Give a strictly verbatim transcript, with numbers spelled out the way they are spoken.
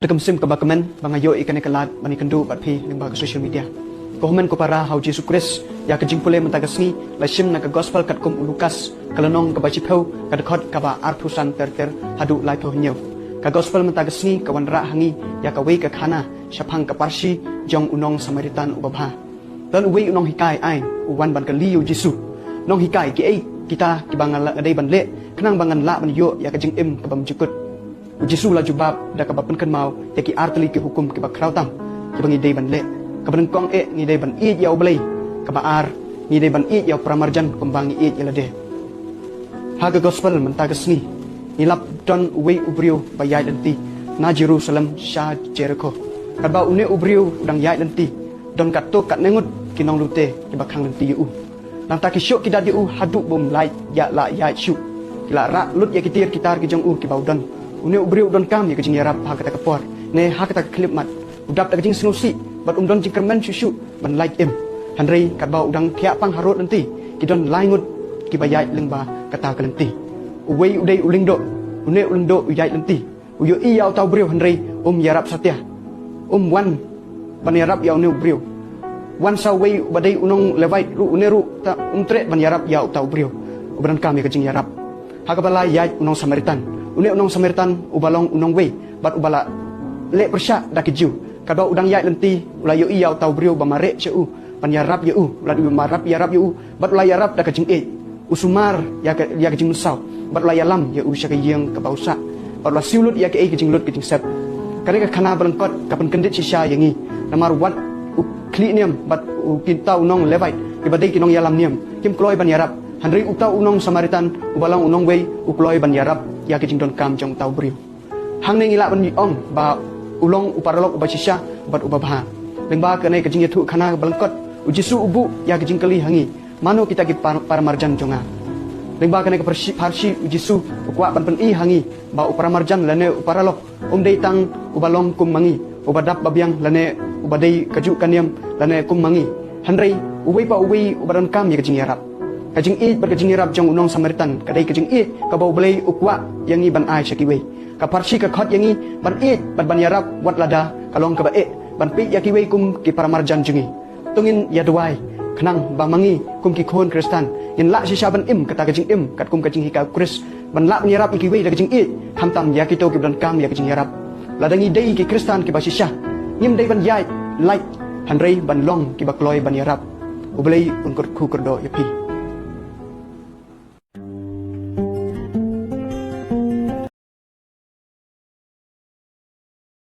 Ka mynsiem kaba kmen ba nga ïoh ïa kane ka lad ban ïakynduh bad phi lyngba ka social media. Ko hynmen ko para ha u Jisu Khrist, ïa ka jingpule mynta ka sngi la shim na ka gospel katkum u Lukas, ka lynnong kaba shiphew, ka dkhot kaba arphew san ter ter haduh laiphew hynñiew. Ka gospel mynta ka sngi ka wanrah ha ngi ïa kawei ka khana shaphang ka parshi jong u nong Samaritan uba bha. Don uwei u nonghikai aiñ u wan ban kylli ïa u Jisu, "Nonghikai, kiei kita kiba nga la, nga dei ban leh khnang ba ngan lah ban ïoh ïa ka jingim kaba mjukut?" U Jisu u la jubab da kaba pynkynmaw ïa ki artylli ki hukum kiba khraw tam kiba ngi dei ban leh. Kaba nyngkong eh, ngi dei ban ïeit ïa U Blei. Kaba ar, ngi dei ban ïeit ïa u paramarjan kumba ngi ïeit ïa lade. Ha ka gospel mynta ka sngi ngi lap don uwei u briew ba ïaid lynti na Jerusalem sha Jerikho. Katba une u briew u dang ïaid lynti, don katto katne ngut ki nonglute kiba khang lynti ïa u. Nangta ki shoh ki dat ïa u haduh ba um lah ïa, lah ïaid shuh. Ki la rah lut ïa ki tiar ki tar ki jong u kiba u don. Une u briew u donkam ïa ka jingïarap ha kata ka por ne ha kata ka khyllipmat. U dap da ka jingsngewsih bad um don jingkyrmen shuh shuh ban lait im. Hynrei katba u dang thiah pang harud lynti, ki don lai ngut kiba ïaid lyngba kata ka lynti. Uwei u dei u lyngdoh. Une u lyngdoh u ïaid lynti, u ïohi ïa uta u briew hynrei um ïarap satia. Um wan ban ïarap ïa une u briew. Wan sa uwei uba dei u nong Levite ruh, une ruh ta um treh ban ïarap ïa uta u briew uba donkam ïa ka jingïarap. Ha kaba lai ïaid u nong Samaritan. Une u nong Samaritan uba long u nongwei bad uba la leh pyrshah da ki Jiw. Katba u dang ïaid lynti u la ïohi ïa uta u briew ba mareh sha u ban ïarap ïa u, u la dei ban ïarap, ïarap ïa u bad u la ïarap da ka jingïeit. U sumar ïa ka, ïa ka jingmynsaw bad u la ïalam ïa u sha ka ïing kaba u sah bad u la siew lut ïa kaei ka jinglut ka jingsep. Kane ka khana ba lyngkot ka pynkyndit shisha ïa ngi. Namar wat u khlieh niam bad u kita u nong Levite kiba dei ki nongïalam niam kim kloi ban ïarap. Hynrei uta u nong Samaritan uba long u nongwei u kloi ban ïarap ïa ka jingdonkam jong uta u briew. Hangne ngi lah ban ong ba u long u paralok uba shisha bad uba bha. Lyngba kane ka jingïathuhkhana ba lyngkot, u Jisu u buh ïa ka jingkylli ha ngi, "Mano kita ki par-, paramarjan jong nga?" Lyngba kane ka parshi, parshi u Jisu u kwah ban pyni ha ngi ba u paramarjan lane u paralok um dei tang uba long kum ma ngi, uba dap ba biang lane uba dei kajuh ka niam lane kum ma ngi. Hynrei uwei pa uwei uba donkam ïa ka jingïarap. Ka jingïeit bad ka jingïarap jong u nong Samaritan ka dei ka jingïeit kaba U Blei u kwah ïa ngi ban ai sha kiwei. Ka parshi ka khot ïa ngi ban ïeit bad ban ïarap wat lada ka long kaba eh, ban peit ïa kiwei kum ki paramarjan jong ngi. To ngin ïa duwai khnang ba ma ngi kum ki khun Khristan ngin lah shisha ban im kata ka jingim katkum ka jinghikai u Khrist, ban lah ban ïarap ïa kiwei da ka jingïeit, khamtam ïa kito kiba donkam ïa ka jingïarap. Lada ngi dei ki Khristan kiba shisha, ngim dei ban ïaid lait, hynrei ban long kiba kloi ban ïarap. U Blei un kyrkhu kyrdoh ïa phi.